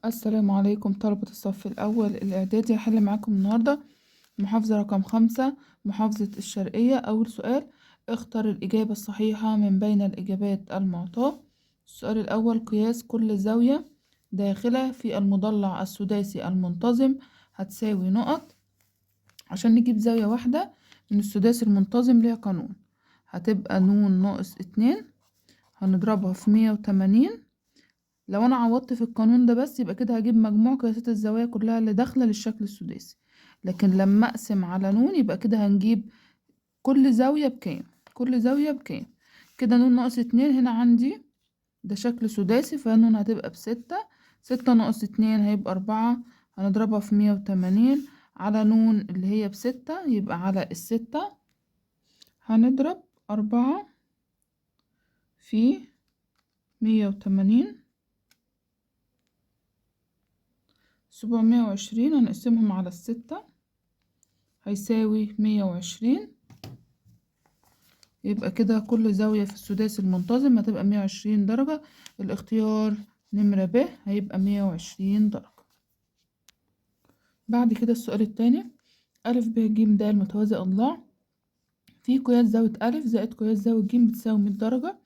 السلام عليكم طلبة الصف الأول الإعدادي. هحل معاكم النهاردة محافظة رقم 5 محافظة الشرقية. أول سؤال: اختر الإجابة الصحيحة من بين الإجابات المعطاة. السؤال الأول: قياس كل زاوية داخلة في المضلع السداسي المنتظم هتساوي نقط. عشان نجيب زاوية واحدة من السداسي المنتظم ليها قانون، هتبقى نون ناقص 2 هنضربها في 180. لو انا عوضت في القانون ده بس يبقى كده هجيب مجموع قياسات الزوايا كلها اللي داخله للشكل السداسي، لكن لما اقسم على نون يبقى كده هنجيب كل زاويه بكام، كل زاويه بكام. كده نون ناقص 2 هنا عندي ده شكل سداسي، فنون هتبقى ب6، 6 ناقص 2 هيبقى 4، هنضربها في 180 على نون اللي هي ب6 يبقى على 6 هنضرب 4 في 180، 720 هنقسمهم على 6 هيساوي 120. يبقى كده كل زاوية في السداسي المنتظم هتبقى 120 درجة. الاختيار نمرة ب هيبقى 120 درجة. بعد كده السؤال التاني: ألف ب ج د متوازي أضلاع في قياس زاوية ألف زائد قياس زاوية ج بتساوي 100 درجة،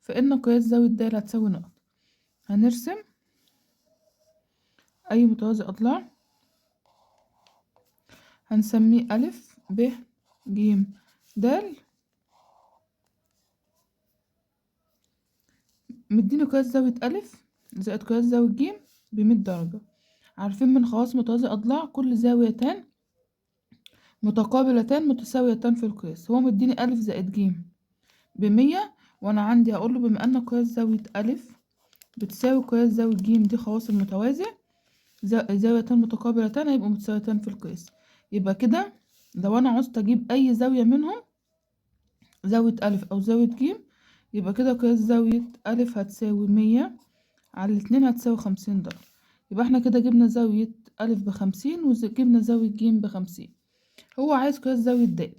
فإن قياس زاوية د هتساوي نقط. هنرسم أي متوازي أضلاع هنسميه ألف ب ج د، مديني قياس زاوية ألف زائد قياس زاوية ج ب100 درجة. عارفين من خواص متوازي أضلاع كل زاويتان متقابلتان متساويتان في القياس. هو مديني ألف زائد ج ب100، وأنا عندي هقوله بما أن قياس زاوية ألف بتساوي قياس زاوية ج، دي خواص المتوازي، زاويتان متقابلتان هيبقوا متساويتان في القياس. يبقى كده لو أنا عوزت أجيب أي زاوية منهم، زاوية ألف أو زاوية ج، يبقى كده قياس زاوية ألف هتساوي 100 على 2 هتساوي 50 درجة. يبقى احنا كده جبنا زاوية ألف ب50 وجبنا زاوية ج ب50. هو عايز قياس زاوية د.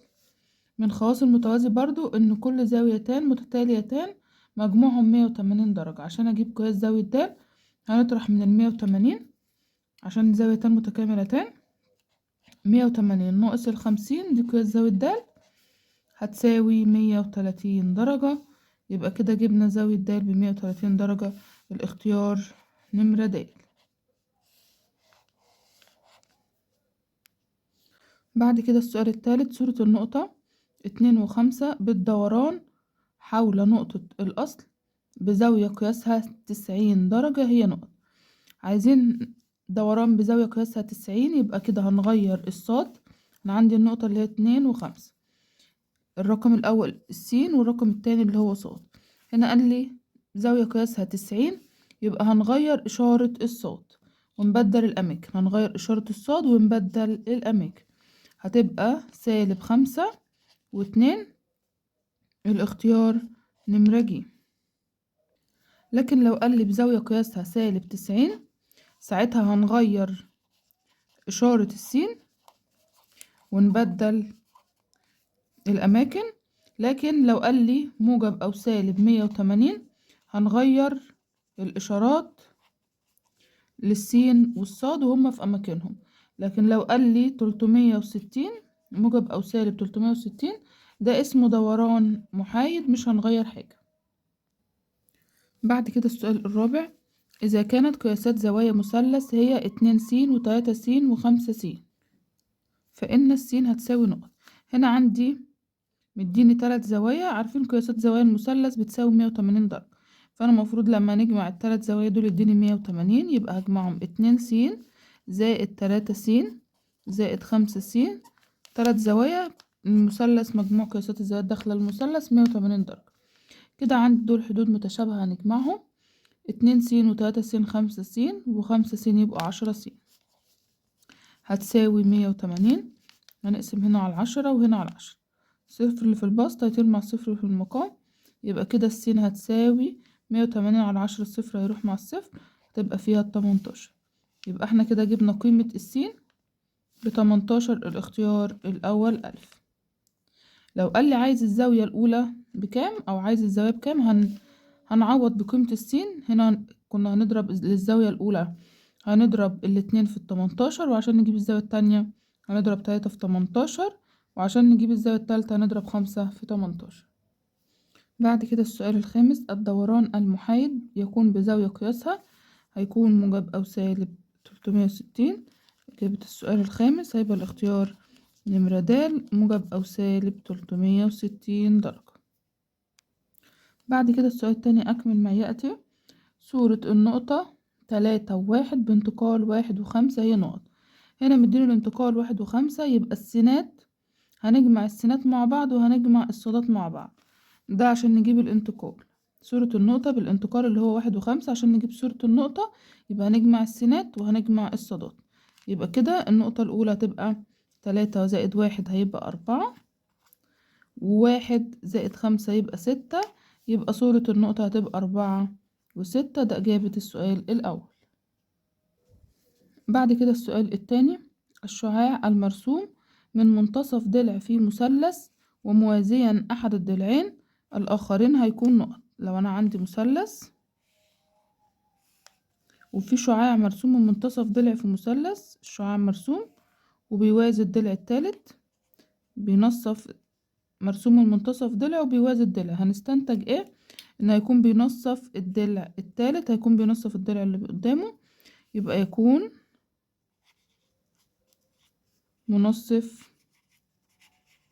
من خواص المتوازي برضو إن كل زاويتان متتاليتان مجموعهم 180 درجة. عشان أجيب قياس زاوية د هنطرح من 180 عشان زاويتان متكاملتان، 180 ناقص 50 دي قياس زاوية د هتساوي 130 درجة. يبقى كده جبنا زاوية د ب130 درجة. الاختيار نمرة د. بعد كده السؤال الثالث: صورة النقطة 2 و5 بالدوران حول نقطة الأصل بزاوية قياسها 90 درجة هي نقط. عايزين دوران بزاوية قياسها 90، يبقى كده هنغير الصاد. أنا عندي النقطة اللي هي 2 و5، الرقم الأول السين والرقم التاني اللي هو صاد. هنا قال لي زاوية قياسها 90، يبقى هنغير إشارة الصاد ونبدل الأماكن. هنغير إشارة الصاد ونبدل الأماكن، هتبقى سالب 5 و2. الاختيار نمرة ج. لكن لو قال لي بزاوية قياسها سالب 90، ساعتها هنغير إشارة السين ونبدل الأماكن. لكن لو قال لي موجب أو سالب 180، هنغير الإشارات للسين والصاد وهما في أماكنهم. لكن لو قال لي 360 موجب أو سالب 360، ده اسمه دوران محايد، مش هنغير حاجة. بعد كده السؤال الرابع: إذا كانت قياسات زوايا مثلث هي 2 س و3 س و5 س، فإن السين هتساوي نقط. هنا عندي مديني 3 زوايا، عارفين قياسات زوايا المثلث بتساوي 180 درجة، فأنا المفروض لما نجمع ال3 زوايا دول يديني 180، يبقى هجمعهم 2 س زائد 3 س زائد 5 س، 3 زوايا المثلث مجموع قياسات الزوايا داخل المثلث 180 درجة. كده عندي دول حدود متشابهة هنجمعهم، 2 س و3 س 5 س و5 س يبقوا 10 س هتساوي 180. هنقسم هنا على 10 وهنا على 10، صفر اللي في البسط هيطير مع الصفر في المقام، يبقى كده السين هتساوي 180 على 10، الصفر هيروح مع الصفر، هتبقى فيها 18. يبقى احنا كده جبنا قيمة السين ب18. الاختيار الأول ألف. لو قال لي عايز الزاوية الأولى بكام أو عايز الزاوية بكام، هنعوض بقيمة السين. هنا كنا هنضرب للزاوية الأولى هنضرب الاتنين في 18، وعشان نجيب الزاوية التانية هنضرب 3 في 18، وعشان نجيب الزاوية التالتة هنضرب 5 في 18. بعد كده السؤال الخامس، الدوران المحايد يكون بزاوية قياسها هيكون موجب أو سالب 360. إجابة السؤال الخامس هيبقى الاختيار نمرة د، موجب أو سالب 360 درجة. بعد كده السؤال التاني، أكمل ما يأتي. صورة النقطة 3 و1 بانتقال 1 و5 هي نقط. هنا مديني الانتقال 1 و5، يبقى السينات هنجمع السينات مع بعض وهنجمع الصادات مع بعض، ده عشان نجيب الانتقال. صورة النقطة بالانتقال اللي هو 1 و5، عشان نجيب صورة النقطة يبقى هنجمع السينات وهنجمع الصادات. يبقى كده النقطة الأولى هتبقى 3 زائد 1 هيبقى 4، و1 زائد 5 يبقى 6، يبقى صورة النقطة هتبقى 4 و6. ده إجابة السؤال الأول. بعد كده السؤال التاني، الشعاع المرسوم من منتصف ضلع في مثلث وموازيا أحد الضلعين الآخرين هيكون نقط. لو أنا عندي مثلث وفي شعاع مرسوم من منتصف ضلع في مثلث، الشعاع مرسوم وبيوازي الضلع التالت، بينصف مرسوم من منتصف ضلع وبيوازي الضلع، هنستنتج ايه؟ ان هيكون بينصف الضلع التالت، هيكون بينصف الضلع اللي قدامه، يبقى يكون منصف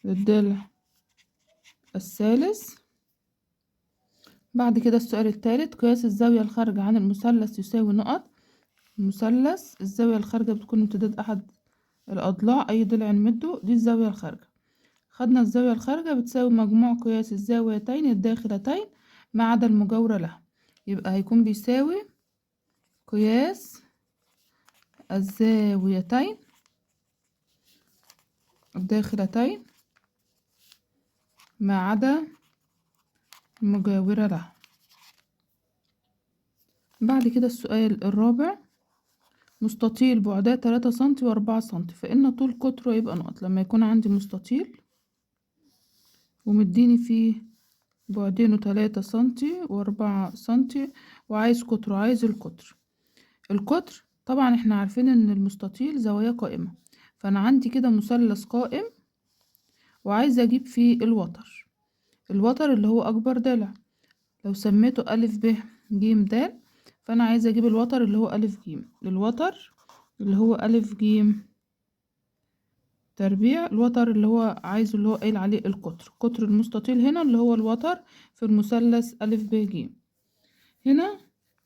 للضلع الثالث. بعد كده السؤال الثالث، قياس الزاوية الخارجة عن المثلث يساوي نقط. المثلث الزاوية الخارجة بتكون امتداد أحد الأضلاع، أي ضلع نمده، دي الزاوية الخارجة. خدنا الزاوية الخارجة بتساوي مجموع قياس الزاويتين الداخلتين ما عدا المجاورة لها، يبقى هيكون بيساوي قياس الزاويتين الداخلتين ما عدا المجاورة لها. بعد كده السؤال الرابع، مستطيل بعداه 3 سنتي و4 سنتي، فإن طول قطره يبقى نقط. لما يكون عندي مستطيل ومديني فيه بعدينه 3 سنتي و4 سنتي وعايز قطره، عايز القطر. القطر طبعا احنا عارفين ان المستطيل زوايا قائمة، فانا عندي كده مثلث قائم وعايزة اجيب فيه الوتر، الوتر اللي هو اكبر ضلع، لو سميته ألف ب ج د، فانا عايزة اجيب الوتر اللي هو ألف ج، الوتر اللي هو ألف ج تربيع، الوتر اللي هو عايزه اللي هو قايل عليه القطر، قطر المستطيل هنا اللي هو الوتر في المثلث ألف ب ج. هنا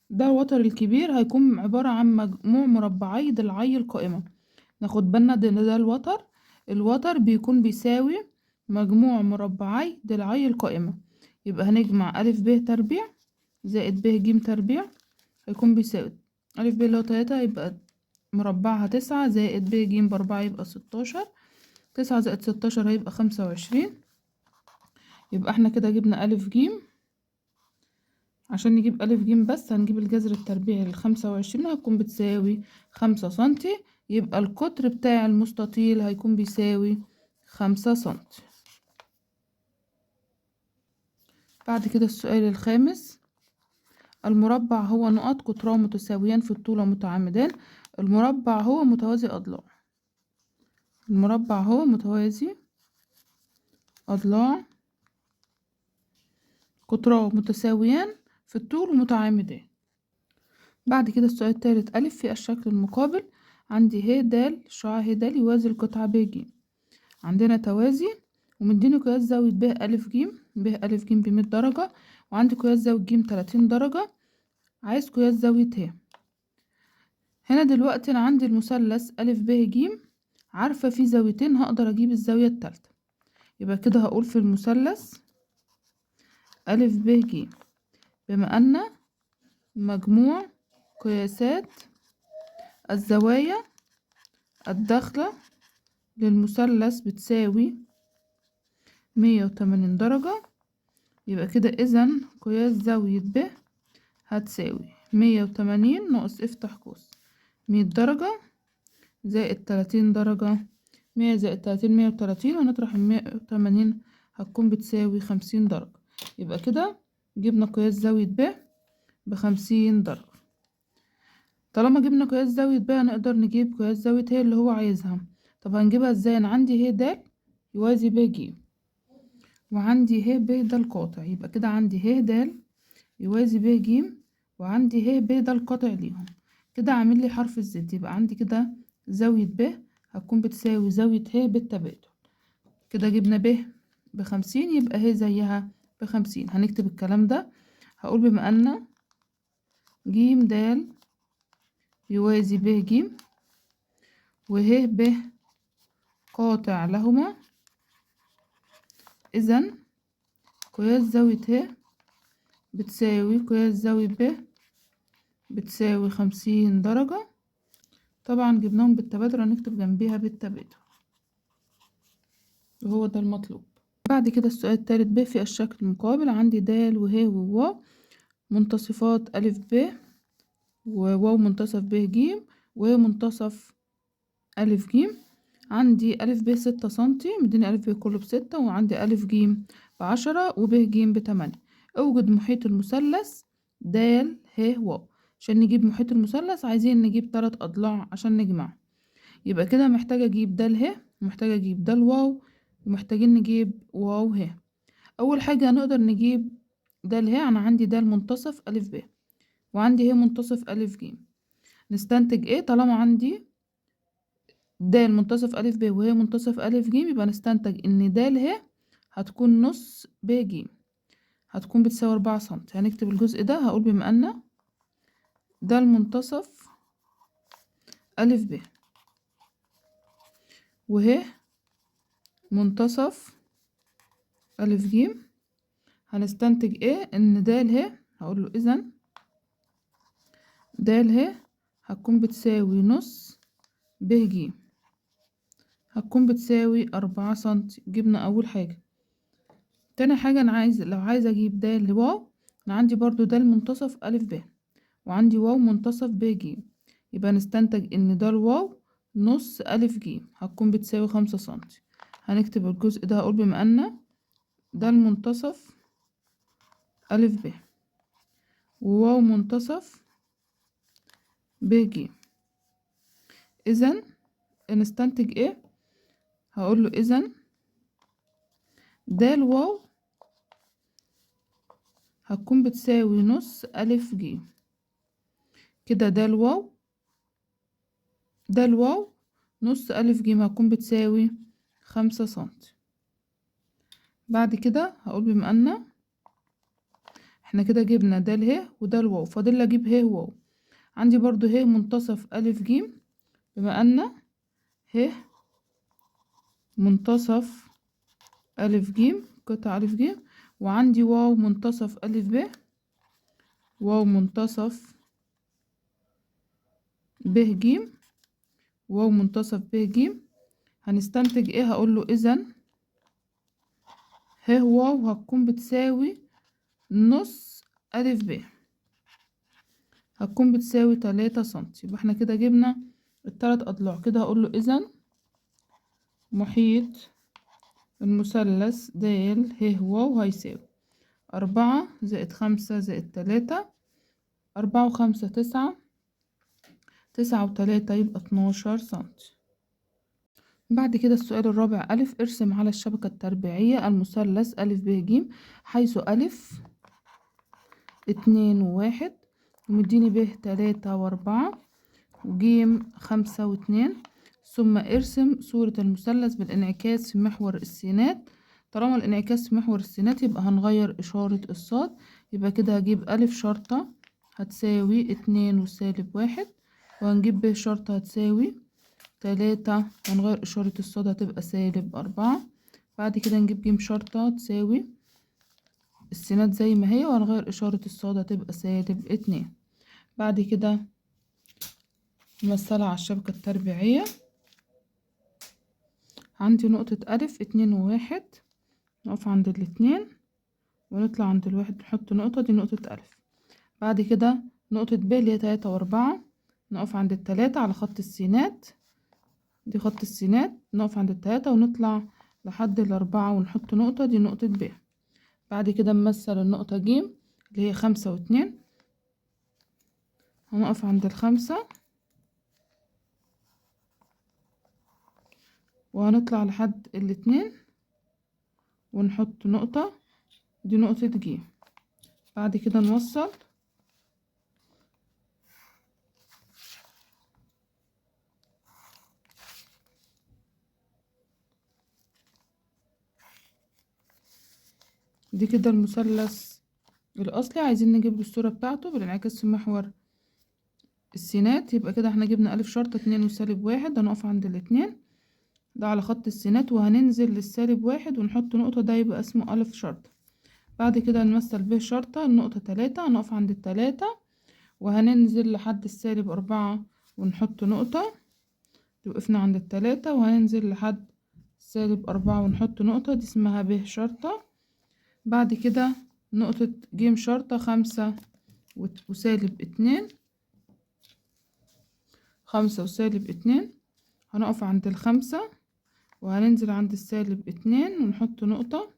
ده الوتر الكبير هيكون عبارة عن مجموع مربعي ضلعي القائمة. ناخد بالنا ده الوتر، الوتر بيكون بيساوي مجموع مربعي ضلعي القائمة، يبقى هنجمع ألف ب تربيع زائد ب ج تربيع هيكون بيساوي ألف ب اللي هو 3 يبقى مربعها 9 زائد ب ج ب4 يبقى 16، 9 زائد 16 هيبقى 25. يبقى احنا كده جبنا ألف ج. عشان نجيب ألف ج بس هنجيب الجذر التربيعي ل25 هتكون بتساوي 5 سنتي، يبقى القطر بتاع المستطيل هيكون بيساوي 5 سنتي. بعد كده السؤال الخامس، المربع هو نقط قطران متساويان في الطول ومتعامدان. المربع هو متوازي أضلاع، المربع هو متوازي أضلاع قطران متساويان في الطول ومتعامدان. بعد كده السؤال الثالث ألف، في الشكل المقابل عندي ه د شعاع ه د يوازي القطعة ب ج، عندنا توازي ومديني قياس زاوية ب ألف ج، ب ألف ج ب100 درجة، وعندي قياس زاوية ج 30 درجة، عايز قياس زاوية ه. هنا دلوقتي أنا عندي المثلث ألف ب ج، عارفة في زاويتين هقدر أجيب الزاوية التالتة، يبقى كده هقول في المثلث ألف ب ج بما أن مجموع قياسات الزوايا الداخلة للمثلث بتساوي 180 درجة، يبقى كده إذن قياس زاوية ب هتساوي 180 ناقص افتح قوس 100 درجة زائد 30 درجة، 100 زائد 30 130، وهنطرح 180 هتكون بتساوي 50 درجة، يبقى كده جبنا قياس زاوية ب 50 درجة. طالما جبنا قياس زاوية ب هنقدر نجيب قياس زاوية ه اللي هو عايزها. طب هنجيبها ازاي؟ انا عندي ه د يوازي ب ج، وعندي ه ب ده القاطع، يبقى كده عندي ه د يوازي ب ج، وعندي ه ب ده القاطع ليهم. كده عامل لي حرف الزد، يبقى عندي كده زاوية ب هتكون بتساوي زاوية ه بالتبادل. كده جبنا ب ب50، يبقى ه زيها ب50. هنكتب الكلام ده، هقول بما أن ج د يوازي ب ج وه ب قاطع لهما، إذن قياس زاوية ه بتساوي قياس زاوية ب بتساوي 50 درجة. طبعا جبناهم بالتبادل، هنكتب جنبيها بالتبادل، وهو ده المطلوب. بعد كده السؤال التالت ب في الشكل المقابل، عندي د وه وواو منتصفات ألف ب، وواو منتصف ب ج، وه منتصف ألف ج. عندي ألف ب 6 سنتي، مديني ألف ب كله ب6، وعندي ألف ج ب10 وب ج ب8. أوجد محيط المثلث د ه واو. عشان نجيب محيط المثلث عايزين نجيب 3 أضلاع عشان نجمع، يبقى كده محتاجة أجيب د ه، ومحتاجة أجيب د واو، ومحتاجين نجيب واو ه. أول حاجة هنقدر نجيب د ه، أنا عندي د منتصف ألف ب، وعندي ه منتصف ألف ج. نستنتج إيه؟ طالما عندي د منتصف ألف ب وهي منتصف ألف ج، يبقى نستنتج إن د ه هتكون نص ب ج، هتكون بتساوي 4 سنتي. هنكتب الجزء ده، هقول بما أن د المنتصف ألف ب وه منتصف ألف ج، هنستنتج إيه؟ إن د ه، هقول له إذن د ه هتكون بتساوي نص ب ج، هتكون بتساوي 4 سنتي. جبنا أول حاجة. تاني حاجة أنا عايز، لو عايز أجيب د واو، أنا عندي برضو د منتصف ألف ب، وعندي واو منتصف ب ج، يبقى نستنتج إن د واو نص ألف ج هتكون بتساوي 5 سنتي. هنكتب الجزء ده، هقول بما أن د المنتصف ألف ب وواو منتصف ب ج، إذن نستنتج إيه؟ هقول له إذن د واو هتكون بتساوي نص ألف ج. كده د واو، د واو نص ألف ج هتكون بتساوي 5 سنتي. بعد كده هقول بما أن احنا كده جبنا د ه وده الواو، فاضل أجيب ه واو. عندي برضو ه منتصف ألف ج، بما أن ه منتصف ألف ج قطع ألف ج، وعندي واو منتصف ألف ب، واو منتصف ب ج، واو منتصف ب ج. هنستنتج ايه؟ هقول له إذن ه واو هتكون بتساوي نص ألف ب، هتكون بتساوي 3 سنتي. يبقى احنا كده جبنا التلات أضلاع. كده هقول له إذن محيط المثلث د ه واو هيساوي 4 زائد 5 زائد 3، 4 و5 9، 9 و3 يبقى 12 سنتي. بعد كده السؤال الرابع ألف، ارسم على الشبكة التربيعية المثلث ألف ب ج حيث ألف 2 و1، ومديني ب 3 و4، وجيم 5 و2. ثم ارسم صورة المثلث بالانعكاس في محور السينات. طالما الانعكاس في محور السينات يبقى هنغير إشارة الصاد، يبقى كده هجيب ألف شرطة هتساوي 2 وسالب 1، وهنجيب ب شرطة هتساوي 3، وهنغير إشارة الصاد هتبقى سالب 4. بعد كده نجيب ج شرطة تساوي السينات زي ما هي، وهنغير إشارة الصاد هتبقى سالب 2. بعد كده نمثلها على الشبكة التربيعية. عندي نقطة ألف 2 و1، نقف عند 2 ونطلع عند 1 نحط نقطة، دي نقطة ألف. بعد كده نقطة ب اللي هي 3 و4، نقف عند 3 على خط السينات، دي خط السينات، نقف عند 3 ونطلع لحد 4 ونحط نقطة، دي نقطة ب. بعد كده نمثل النقطة ج اللي هي 5 و2، هنقف عند الخمسة وهنطلع لحد الاتنين ونحط نقطة، دي نقطة ج. بعد كده نوصل دي كده المثلث الأصلي. عايزين نجيب الصورة بتاعته بالانعكاس في محور السينات، يبقى كده احنا جبنا ألف شرطة 2 وسالب 1، هنقف عند الاتنين ده على خط السينات وهننزل للسالب 1 ونحط نقطة، ده يبقى اسمه ألف شرطة. بعد كده نمثل ب شرطة النقطة 3، هنقف عند التلاتة وهننزل لحد السالب 4 ونحط نقطة، وقفنا عند التلاتة وهننزل لحد سالب 4 ونحط نقطة، دي اسمها ب شرطة. بعد كده نقطة ج شرطة 5 وسالب 2، 5 وسالب 2، هنقف عند الخمسة وهننزل عند السالب 2 ونحط نقطة،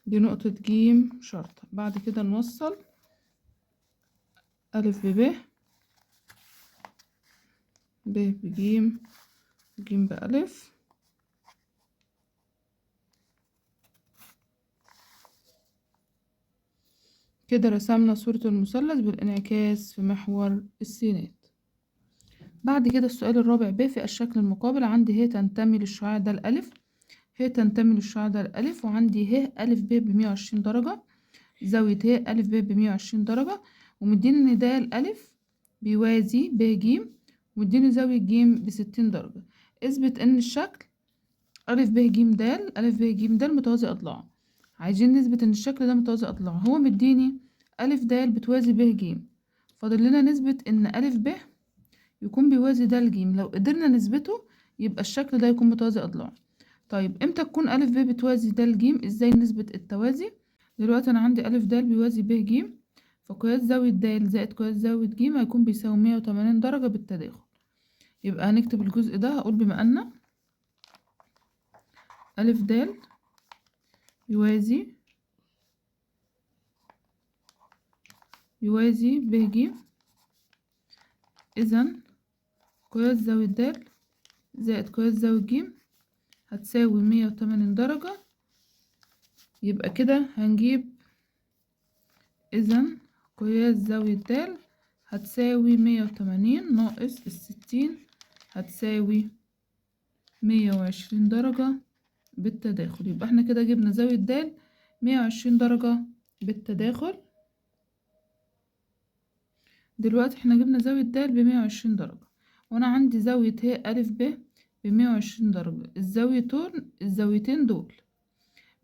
دي نقطة ج شرطة. بعد كده نوصل ألف بب، ب بج، ج بألف، كده رسمنا صورة المثلث بالانعكاس في محور السينات. بعد كده السؤال الرابع ب في الشكل المقابل، عندي ه تنتمي للشعاع د الألف، ه تنتمي للشعاع د الألف، وعندي ه ألف ب بمية وعشرين درجة، زاوية ه ألف ب بمية وعشرين درجة، ومديني إن د الألف بيوازي ب ج، ومديني زاوية ج بستين درجة. اثبت إن الشكل ألف ب ج د، ألف ب ج د متوازي أضلاعه. عايزين نثبت إن الشكل ده متوازي أضلاعه، هو مديني ألف د بتوازي ب ج، فاضل لنا نثبت إن ألف ب يكون بيوازي د ج. لو قدرنا نثبته يبقى الشكل ده يكون متوازي أضلاعه. طيب امتى تكون ألف ب بتوازي د ج؟ ازاي نثبت التوازي؟ دلوقتي أنا عندي ألف د بيوازي ب ج، فقياس زاوية د زائد قياس زاوية ج هيكون بيساوي 180 درجة بالتداخل. يبقى هنكتب الجزء ده، هقول بما أن ألف د يوازي ب ج، إذن قياس زاوية د زائد قياس زاوية ج هتساوي 180 درجة. يبقى كده هنجيب إذن قياس زاوية د هتساوي 180 ناقص 60 هتساوي 120 درجة بالتداخل. يبقى احنا كده جبنا زاوية د 120 درجة بالتداخل. دلوقتي احنا جبنا زاوية د ب120 درجة، وانا عندي زاوية ه ألف ب ب120 درجة. الزاويتين دول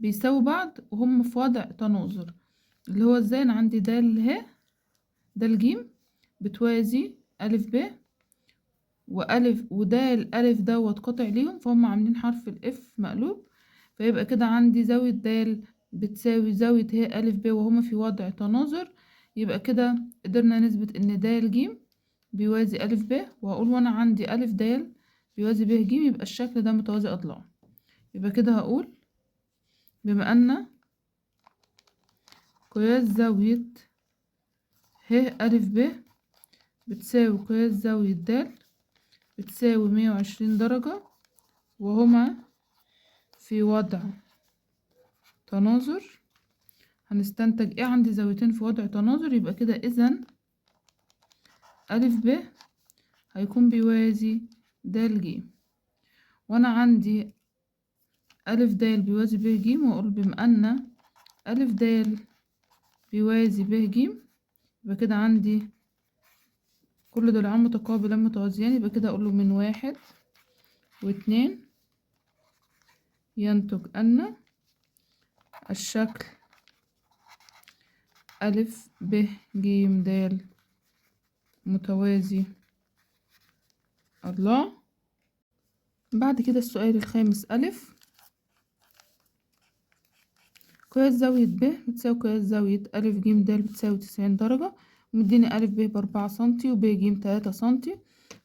بيساووا بعض وهم في وضع تناظر، اللي هو ازاي؟ انا عندي د ه د ج بتوازي ألف ب، وألف ودال ألف دوت قاطع ليهم، فهم عاملين حرف الإف مقلوب، فيبقى كده عندي زاوية د بتساوي زاوية ه ألف ب وهما في وضع تناظر. يبقى كده قدرنا نثبت إن د ج بيوازي ألف ب، وهقول وأنا عندي ألف د بيوازي ب ج، يبقى الشكل ده متوازي أضلاعه. يبقى كده هقول بما أن قياس زاوية ه ألف ب بتساوي قياس زاوية د بتساوي 120 درجة وهما في وضع تناظر، هنستنتج ايه؟ عندي زاويتين في وضع تناظر، يبقى كده إذن ألف ب هيكون بيوازي د ج، وأنا عندي ألف د بيوازي ب ج، وأقول بما أن ألف د بيوازي ب ج، يبقى كده عندي كل ضلعان متقابلان متوازيان، يبقى كده أقوله من 1 و2 ينتج أن الشكل ألف ب ج د متوازي أضلاع. بعد كده السؤال الخامس ألف، قياس زاوية ب بتساوي قياس زاوية ألف ج د بتساوي 90 درجة، ومديني ألف ب ب4 سنتي وب ج 3 سنتي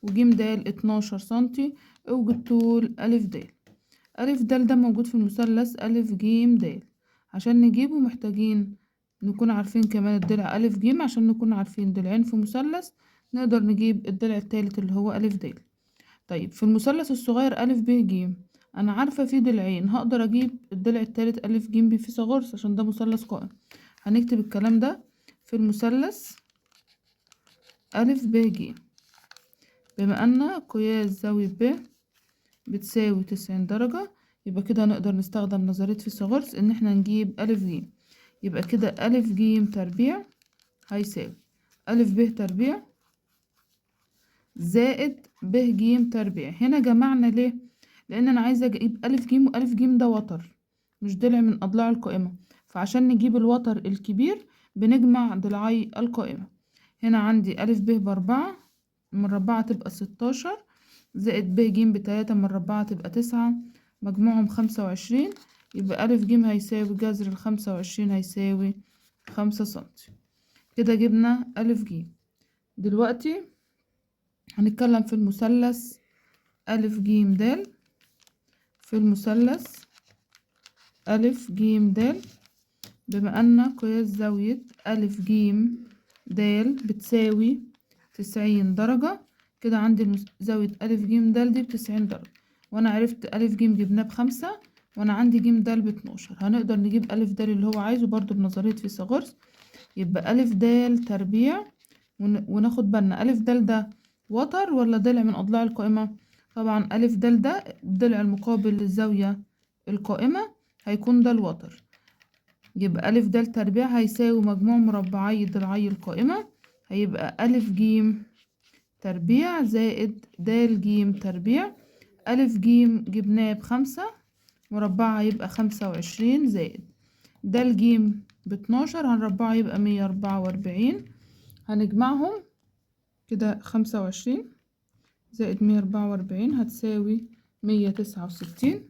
وج د 12 سنتي. اوجد طول ألف د. ألف د ده موجود في المثلث ألف ج د، عشان نجيبه محتاجين نكون عارفين كمان الضلع ألف ج، عشان نكون عارفين ضلعين في مثلث نقدر نجيب الضلع التالت اللي هو ألف د. طيب في المثلث الصغير ألف ب ج أنا عارفة فيه ضلعين، هقدر أجيب الضلع التالت ألف ج بفيثاغورس عشان ده مثلث قائم. هنكتب الكلام ده في المثلث ألف ب ج، بما أن قياس زاوية ب بتساوي 90 درجة، يبقى كده نقدر نستخدم نظرية فيثاغورس إن احنا نجيب ألف ج. يبقى كده ألف ج تربيع هيساوي ألف ب تربيع زائد ب ج تربيع. هنا جمعنا ليه؟ لأن أنا عايزة أجيب ألف ج، وألف ج ده وتر مش ضلع من أضلاع القائمة، فعشان نجيب الوتر الكبير بنجمع ضلعي القائمة. هنا عندي ألف ب ب4 مربعة تبقى 16، زائد ب ج ب3 مربعة تبقى 9، مجموعهم 25، يبقى ألف ج هيساوي جذر 25 هيساوي 5 سنتي. كده جبنا ألف ج. دلوقتي هنتكلم في المثلث ألف ج د. في المثلث ألف ج د، بما أن قياس زاوية ألف ج د بتساوي 90 درجة، كده عندي زاوية ألف ج د دي ب90 درجة، وأنا عرفت ألف ج جبناه ب5، وأنا عندي ج د ب12. هنقدر نجيب ألف د اللي هو عايزه برضو بنظرية فيثاغورس. يبقى ألف د تربيع، وناخد بالنا ألف د ده وتر ولا ضلع من أضلاع القائمة؟ طبعا ألف د ده الضلع المقابل للزاوية القائمة، هيكون ده الوتر. يبقى ألف د تربيع هيساوي مجموع مربعي ضلعي القائمة، هيبقى ألف ج تربيع زائد د ج تربيع. ألف ج جبناه ب5، مربعها يبقى 25، زائد د ج ب12 هنربعه يبقى 144. هنجمعهم كده 25 زائد 144 هتساوي 169.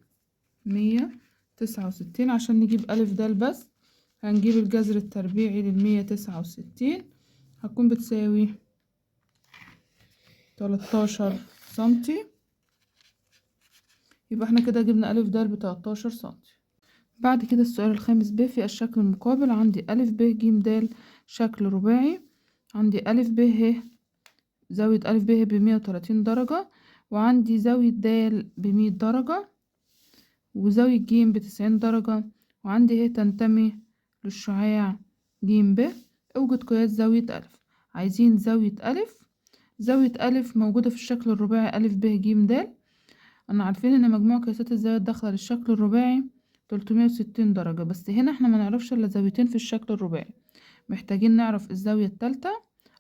169 عشان نجيب ألف د بس هنجيب الجذر التربيعي لل169، هتكون بتساوي 13 سنتي. يبقى احنا كده جبنا ألف د ب13 سنتي. بعد كده السؤال الخامس ب في الشكل المقابل، عندي ألف ب ج د شكل رباعي، عندي ألف ب ه زاوية ألف ب ب130 درجة، وعندي زاوية د ب100 درجة، وزاوية ج ب90 درجة، وعندي ه تنتمي للشعاع ج ب. اوجد قياس زاوية ألف. عايزين زاوية ألف. زاوية ألف موجودة في الشكل الرباعي ألف ب ج د. أنا عارفين إن مجموع قياسات الزاوية الداخلة للشكل الرباعي 360 درجة، بس هنا احنا ما نعرفش إلا زاويتين في الشكل الرباعي، محتاجين نعرف الزاوية التالتة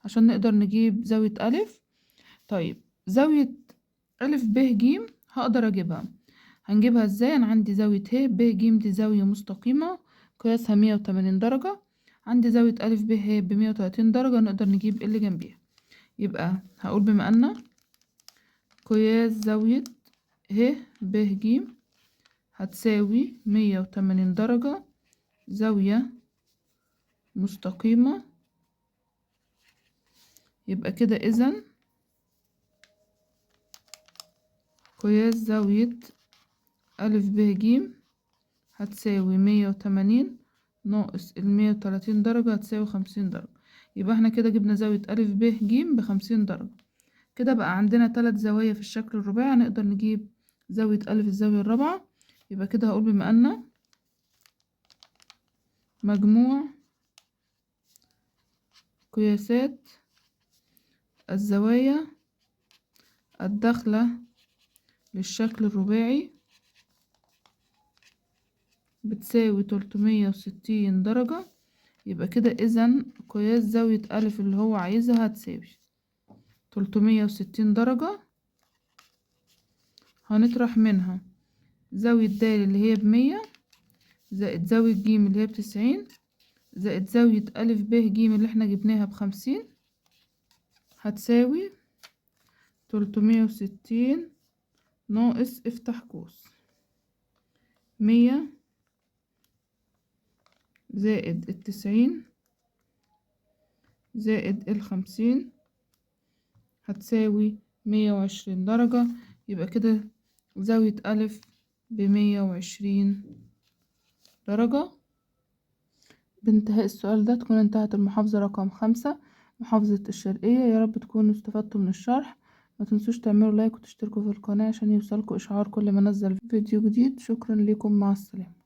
عشان نقدر نجيب زاوية ألف. طيب زاوية ألف ب ج هقدر أجيبها. هنجيبها ازاي؟ أنا عندي زاوية ه ب ج دي زاوية مستقيمة قياسها 180 درجة، عندي زاوية ألف ب ه ب130 درجة، نقدر نجيب اللي جنبيها. يبقى هقول بما أن قياس زاوية ه ب ج هتساوي 180 درجة زاوية مستقيمة، يبقى كده إذن قياس زاوية ألف ب ج هتساوي 180 ناقص 130 درجة هتساوي 50 درجة. يبقى احنا كده جبنا زاوية ألف ب ج ب50 درجة. كده بقى عندنا 3 زوايا في الشكل الرباعي، نقدر نجيب زاوية ألف الزاوية الرابعة. يبقى كده هقول بما أن مجموع قياسات الزوايا الداخلة للشكل الرباعي بتساوي 360 درجة، يبقى كده إذن قياس زاوية ألف اللي هو عايزها هتساوي 360 درجة، هنطرح منها زاوية د اللي هي ب100 زائد زاوية ج اللي هي ب90 زائد زاوية ألف ب ج اللي احنا جبناها ب50، هتساوي 360 ناقص افتح قوس 100 زائد 90 زائد 50 هتساوي 120 درجة. يبقى كده زاوية ألف ب120 درجة. بانتهاء السؤال ده تكون انتهت المحافظة رقم 5، محافظة الشرقية. يا رب تكونوا استفدتوا من الشرح. ما تنسوش تعملوا لايك وتشتركوا في القناة عشان يوصلكوا إشعار كل ما انزل فيديو جديد. شكرا لكم، مع السلامة.